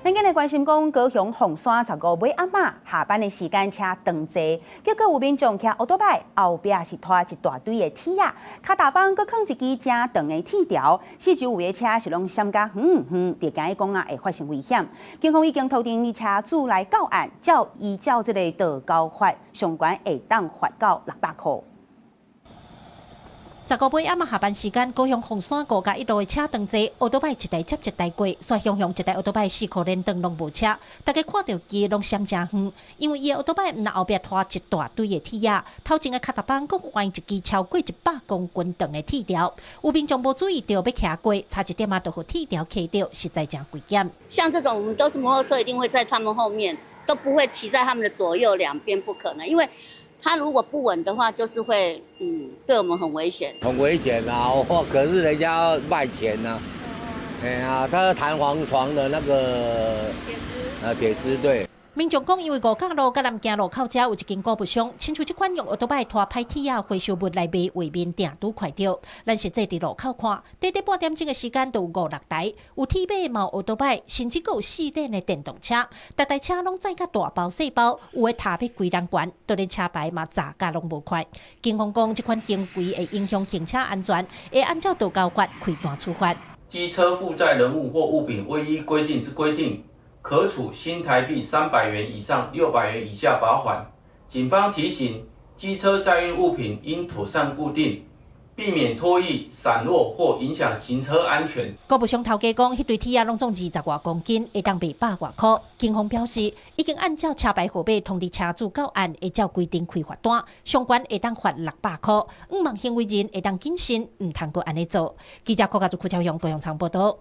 咱今日關心講，高雄鳳山15尾暗仔下班的時間車長濟，結果有民眾騎歐多擺後壁是拖一大堆的鐵仔，跤踏板閣囥一支誠長的鐵條，四周圍的車是攏閃甲遠遠，就驚伊講啊會發生危險。警方已經通牒車主來告案，照依照這个道交法，上懸會當罰到600箍。15尾暗仔下班時間，高雄鳳山五甲一路的車長濟，歐多擺一台接一台過，煞雄雄一台歐多擺四箍連燈攏無車，大家看著伊攏閃誠遠，因為伊的歐多擺毋但後壁拖一大堆的鐵仔，頭前的跤踏板閣懸一支超過100公斤長的鐵條，有民眾無注意著欲騎過，差一點仔就予鐵條卡著，實在誠危險。像這種，我們都是摩托車，一定會在他們後面，都不會騎在他們的左右兩邊，不可能，因為他如果不穩的話，就是會對我們很危險。很危險啊！可是人家賣錢啊，哎呀，他彈簧床的那個鐵絲對。民眾講，因為五甲路佮南京路口遮有一間古物商，親像這款用歐多擺拖歹鐵仔回收物來賣，畫面定拄看著。咱實際佇路口看，短短半點鐘的時間就有五六台，有鐵馬，嘛有歐多擺，甚至閣有四輪的電動車，逐台車攏載甲大包細包，有的踏欲規人懸，就連車牌嘛閘甲攏無塊。警方講，這款行為會影響行車安全，會按照道交法開單處罰。機車負載人物或物品未依規定之規定，可處新台幣300元以上600元以下罰款。警方提醒，機車載運物品應妥善固定，避免拖曳、散落或影響行車安全。古物商頭家講，彼堆鐵仔攏總20外公斤，會當賣百外箍。警方表示，已經按照車牌號碼通知車主告案，會照規定開罰單，上懸會當罰600箍。向望行為人會當謹慎，毋通閣按呢做。記者柯家祖、柯超雄、高雄場報道。